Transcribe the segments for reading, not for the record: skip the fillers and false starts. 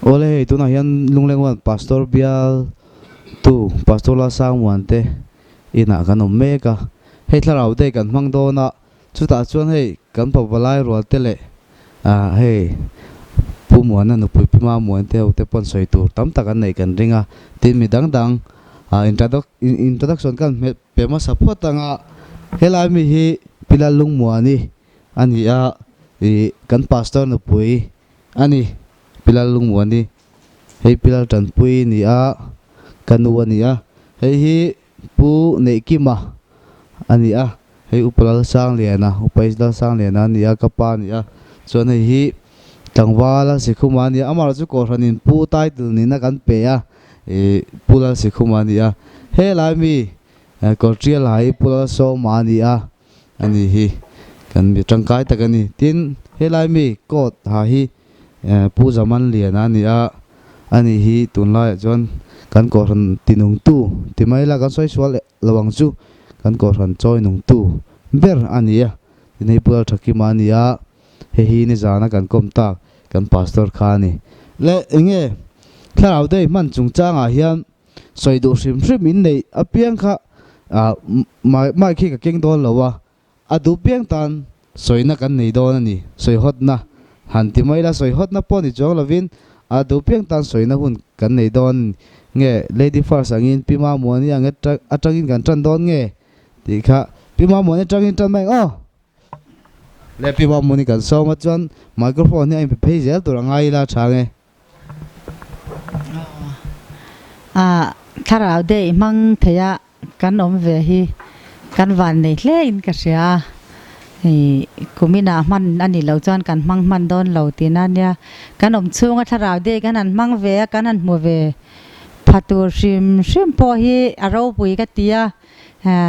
Awle hei tunah hian Lunglengwan Pastor bial tu Pastor Lalsangmuan te inah kan awm mek a, hei thlarau te kan hmang dawn a, chutah chuan hei kan pavalai rual te leh ah hei Pu Muana nupui Pi Mamuan te ho te pawn sawi tur tam tak an neih kan ring a, tin mi dang dang ah introduction kan hmet pe hmasa phawt ang a, helai mi hi Pi Lallungmuani a ni a, ih kan Pastor nupui a ni. Pilal Lungmuani, Hei Pilal Tanpui ni a, ka nu a ni a. Hei hi Pu Neihkima a ni a, hei Upa Lalsangliana, Upa H Lalsangliana a ni a, ka pa a ni a. Chuan hei hi Tlangval Lalsikhuma a ni a, amaherawh chu Kohhranin Pu title nihna kan pe a, ih Pu Lalsikhuma a ni a. Helai mi Kawrtial ha hi Pu Lalsawma a ni a. A ni hi kan mi tangkai tak a ni. Tin, helai mi coat ha hi Pu Zaman Liana a ni a, a ni hi tunlaiah chuan kan kohhran tinungtu ti mai ila kan sawi sual lo ang chu, kan kohhran chawi nungtu ber a ni a. Tin, hei Pu Lalthakima a ni a, hei hi nizana kan kawm tak kan pastor kha a ni. Le enge thlarau day hman chungchangah hian Sawi duh hrim hrim in neih apiang kha mic hi ka keng dawn lo a, a duh piang tan sawina kan nei dawn a ni. Sawi hawtna han ti mai la, sawi hawtna pawh ni chuang lovin a duh piang tan sawina hun kan nei dawn nge Lady First angin Pi Mamuani ang atangin kan tan dawn nge tih kha Pi Mamuani atangin tan mai ang aw. Le Pi Mamuani kan sawm a chuan microphone hi a inpe phei zel tur a ngai ila tha nge. A thlarau daih hmang theia kan awm ve hi kan van nei hle in ka hria a, ih kuminah hman a nih loh chuan kan hmang hman dawn lo tihna ania, kan awm chhunga thlarau daih kan han hmang ve a, kan han hmu ve pha tur hrim hrim pawh hi a ropui ka ti a,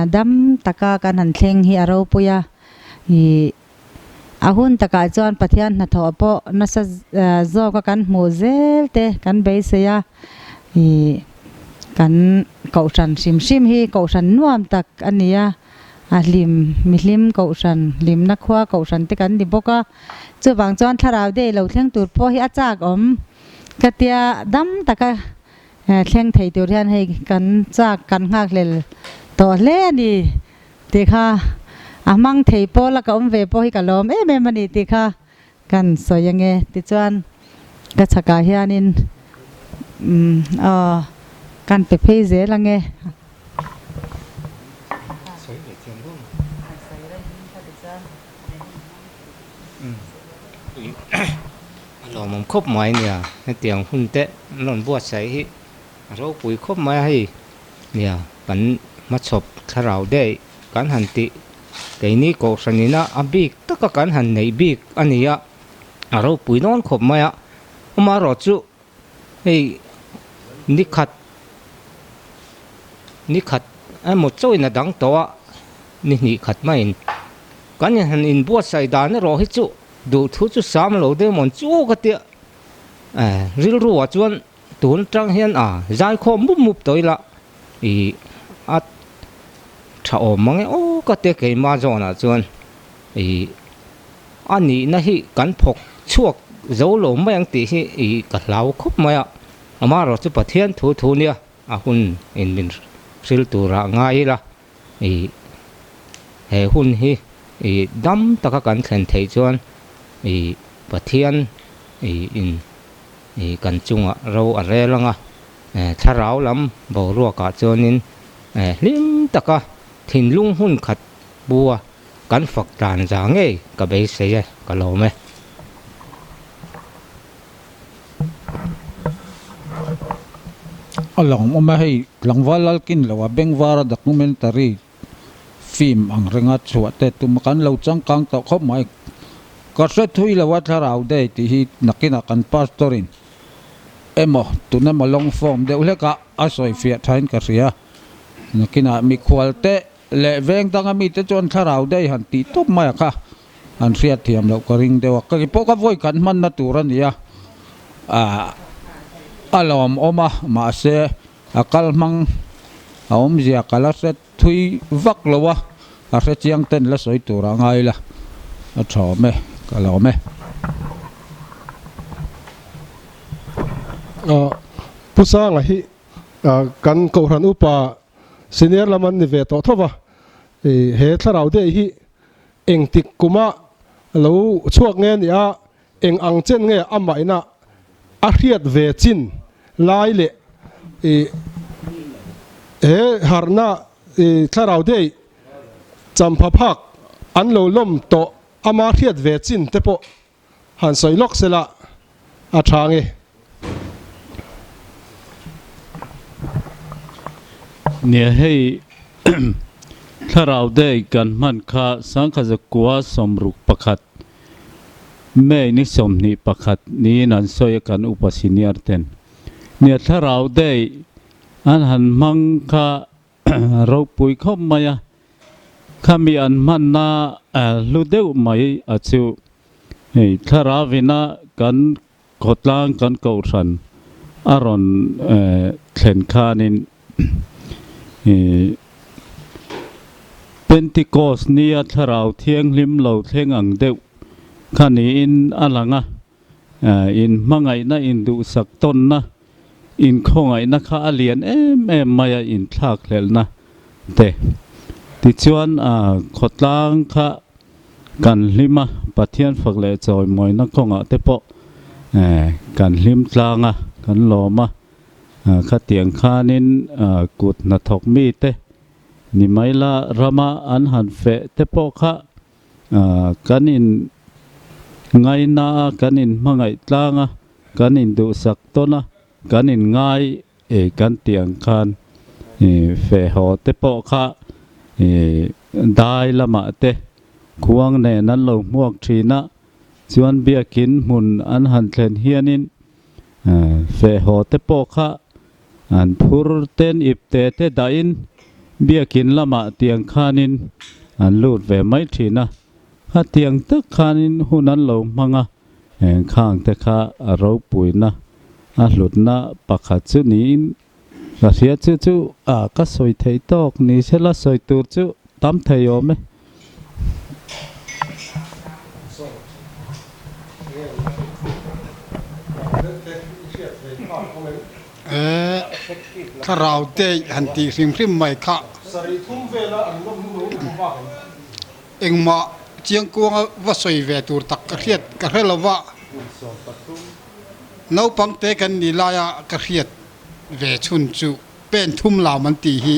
dam taka kan han thleng hi a ropui a, ih. A hun takah chuan Pathian hnathawh pawh nasa zawka kan hmuh zel te kan beisei a, ih kan kohhran hrim hrim hi kohhran nuam tak a ni a, a hlim mihlim kohhran hlimna khua kohhran te kan ni bawk a, chuvang chuan thlarau dei lo thleng tur pawh hi a chak awm ka tia dam taka thleng thei tur hian hei kan chak kan nghakhlel tawh hle a ni. Tih kha a hmang thei pawl a ka awm ve pawh hi ka lawm em em a ni tih kha kan sawi ange. Tichuan ka chhakah hianin umm aw kan pe phei zel ange. A lawmawm khawp mai nia hetiang hun te an rawn buatsaih hi a ropui khawp mai a hei. Nia, kan hmachhawp thlarau daih kan han tih keini kohhran ina a bik taka kan han neih bik a ni a, a ropui dawn khawp mai a. Amaherawh chu hei ni khat ni khat emaw chauhin a dang tawh a, ni hnih khat maiin kan han inbuatsaih dan erawh hi chu duhthu chu sam lo deuh mawn chu ka tia rilruah chuan Tun tang hian a zaikhawm mup mup tawh ila ih a tha awm mang e aw ka tia keimah zawnah chuan ih a nihna hi kan phawk chhuak zo lo mai ang tih hi ih ka hlau khawp mai a, amaherawh chu Pathian thu thu nia a hun in min hril turah ngai ila ih he hun hi ih dam taka kan thlen theih chuan ih Pathian ih in. Ih kan chungah ro a rel ang a, thlarau lam boruakah chuanin hlim taka thinlung hun khat bua kan fak tlan za ngei ka beisei e, ka lawm e. A lang awm a, hei tlangval lalkin lo a bengvara documentary film ang renga chhuah te tum a kan lo changkang tawh khawp mai. Ka hre thui lo a thlarau day tih hi nakinah kan pastor in emaw tun emaw long form deuh hlek a a sawi fiah thain ka hria. Nakinah mikhual te leh veng danga mite chuan thlarau day han tih tawp mai a kha an hriat thiam loh ka ring deuh a. Kei pawh ka vawi khat hmanna tur a ni a, a lawmawm a mahse A kal hmang a awmzia ka la hre thui vak lo a, a hre chiang ten la sawi tur a ngai la, a tha awm e, ka lawm e. Pu Sanga hi kan Kohhran Upa senior lam an ni ve tawh tho va, he thlarau day hi engtik kuma lo chhuak nge ni a, eng ang chen nge amah ina a hriat ve chin lai leh he harhna thlarau day champha phak an lo lawm tawh ama hriat ve chin te pawh han sawi lawk sela a tha nge. Nia hei thlarau day kan hman kha sangkhaza kua 61 May ni 21 niin an sawi a kan upa senior ten. Nia thlarau day an han hmang kha ropui khawp mai a, khami an hmanna hlu deuh mai a chu hei thlarauina kan khawtlang kan kohhran a rawn thlen khanin Pentecost nia thlarau thianghlim lo thleng ang deuh kha niin a lang a. In hmangaihna, in duhsak tawnna, in khawngaihna kha a lian em em mai a, in thlakhlelhna te. Tichuan khawtlang kha kan hlim a, Pathian fak leh chawimawina kawngah te pawh kan hlim tlang a, kan lawm a. Khatiang khanin kut hnathawk mite ni mai la rama an han feh te pawh kha Kan in ngaina a, kan in hmangaih tlang a, kan in duhsak tawn a, kan in ngai e kan tih ang khan feh haw te pawh kha dai lamah te khuang nen an lo hmuak thin a, chuan biakin hmun an han thlen hianin feh haw te pawh kha An phur ten ip te te dahin biakin lamah tiang khanin an lut ve mai thin a, khatiang tak khanin hun an lo hmang a, heng khang te kha a ropuina a hlutna pakhat chu niin ka hria chu chu a ka sawi theih tawk ni sela sawi tur chu tam thei awm e. Thlarau te han tih hrim hrim mai kha engmah chiangkuanga va sawi ve tur tak ka hriat ka hre lo va, naupang te kan nih laia ka hriat ve chhun chu pen thum lam an tih hi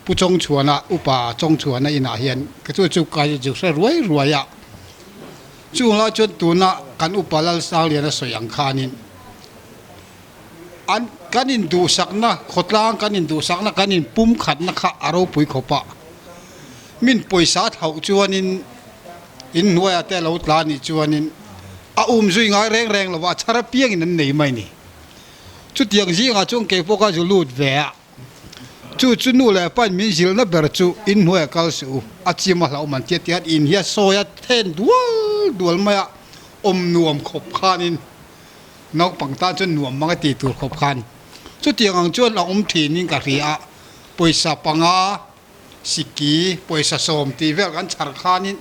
Pu Chawngchhuana upa Chawngchhuana inah hian ka chu chu ka chu hre ruai ruai a. Chung lai chuan tuna kan upa Lalsangliana sawi ang khanin an kan induhsakna khawtlang kan induhsakna kan inpum khatna kha a ropui khawp a. Min pawisa thlauh chuanin inhnuaiah te a lo tla anih chuanin a umzui ngai reng reng lo va, a chhar apiangin an nei mai a ni. Chutiang zingah chuan kei pawh ka zu lut ve a, chu chu nu leh pain min zilhna ber chu inhnuaiah kal suh u, a chim a hlauh man tia tihian in hi a sawi a then dual dual mai a, awm nuam khawp khanin naupang tan chuan nuam mang a ti tur khawp khan chutiang ang chuan a awm thinin ka hria a, pawisa panga siki pawisa 10 tih vel kan chhar khanin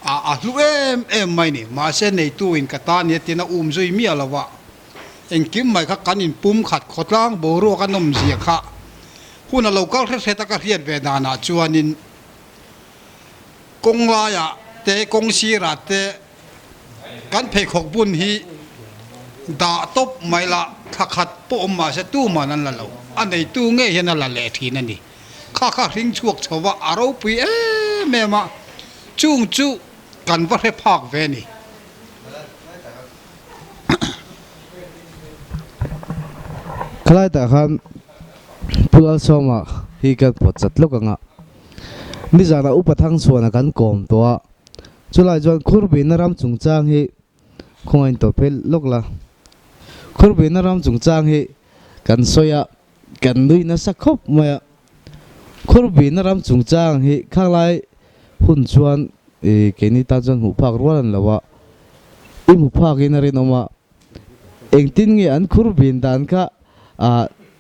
a hlu em em mai ni, mahse neitu in ka ta nia tiin a um zui miah lo a, engkim mai kha kan in pum khat khawtlang boruak a nawm zia kha hun a lo kal hret hret a ka hriat ve danah chuanin kawng laiah te kawng sirah te kan pheikhawk bun hi dah tawp mai la thla khat pawh awm mahse tuman an la lo a neitu ngei hian a la leh thin a ni. Kha kha hring chhuak chho va, a ropui em em a, chung chu kan va hre phak ve ni. Khalai tah khan Pu Lalsawma hi kan pawt chat lawk ang a, nizanah Upa Thangchhuana kan kawm tawh a, chulai chuan Khurbihna ram chungchang hi khawngaih tawh phei lawk la, Khurbihna ram chungchang hi kan sawi a, Kan nui nasa khawp mai a, Khurbihna ram chungchang hi khanglai hun chuan keini tan chuan hmuh phak rual an lo a, i hmu phakin a rinawm a, engtin nge an khurbin dan kha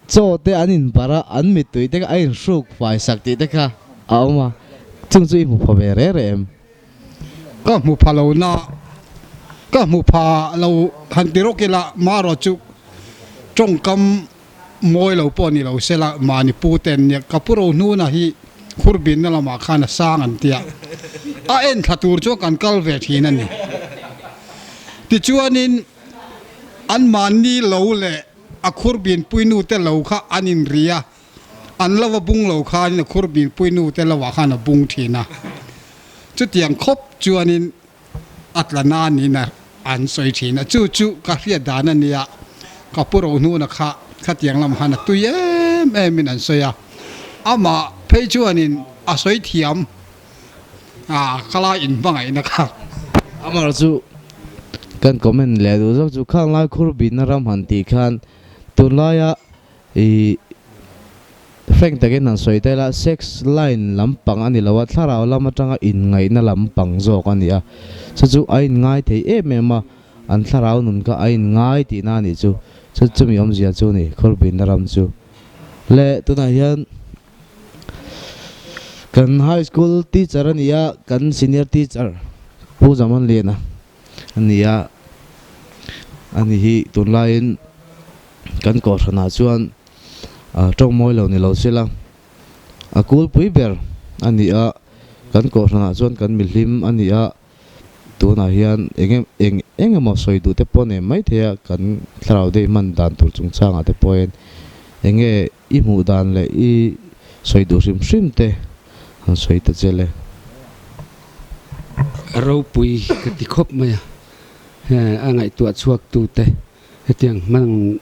chaw te an inbarh a, an mittui te kha a inhruk fai sak tih te kha a awm a, chung chu i hmu pha ve reh reh em? Ka hmu pha lo na, ka hmu pha lo han ti rawk ila, marawh chu. Tawngkam mawi lo pawh ni lo sela mahni pu ten nia ka pu Rohnuna hi khurbinna lamah khan a sang an tia a en thla tur chuan kan kal ve thin a ni. Tichuanin an mahni lo leh a khurbin puinu te lo kha an inri a, an lo a bung lo khanin a khurbin puinu te lo ah khan a bung thin a. Chutiang khawp chuanin a tla na niin an sawi thin a, chu chu ka hriat dan a nia, ka pu Rohnuna kha khatiang lamah khan a tui em em in an sawi a, amah phei chuanin a sawi thiam a, ka lai inhmangaihna kha. Amah chu kan comment leh duh zawk chu khang lai khur bihna ram han tih khan tunlaia Ih, frank takin han sawi ta ila, sex line lampang a ni lo a, thlarau lam atanga inngaihna lampang zawk a ni a. Chu chu a inngai thei em em a, an thlarau nun kha a inngai tihna a nih chu. Chu chumi awmzia chu a ni, Khawlbinna ram chu. Le tunah hian kan high school teacher a ni a, kan senior teacher Pu Zamanliana a ni a, ani hi tunlaiin kan kohhranah chuan tawng mawi lo ni lo sela a kulpui ber a ni a, kan kohhranah chuan kan mihlim a ni a, tunah hian eng eng eng emaw sawi duh te pawh nei mai thei a, kan thlarau daih hman dan tur chungchangah te pawhin eng nge i hmuh dan leh i sawi duh hrim hrim te han sawi ta che le. Ropui ka ti khawp mai a, a ngaihtuah chhuak tu te Hetiang hmang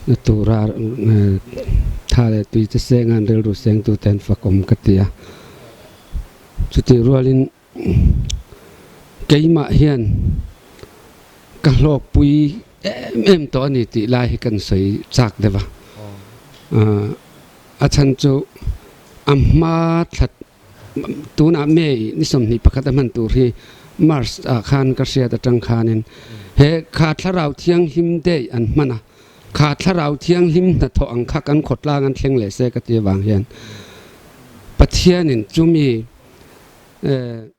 na tura tha leh tui te seng an rilru seng tute an fakawm ka ti a. Chutih rualin keimah hian ka hlawkpui em em tawh a ni tih lai hi kan sawi chak deuh a. A chhan chu a hma thla Tunah May ni 21 a hman tur hi March ah khan ka hriat atang khanin he kha Thlarau Thianghlim Day an hman a, kha Thlarau Thianghlim hnathawh ang kha kan khawtlang an thleng leh se ka ti avang hian Pathianin chumi eh.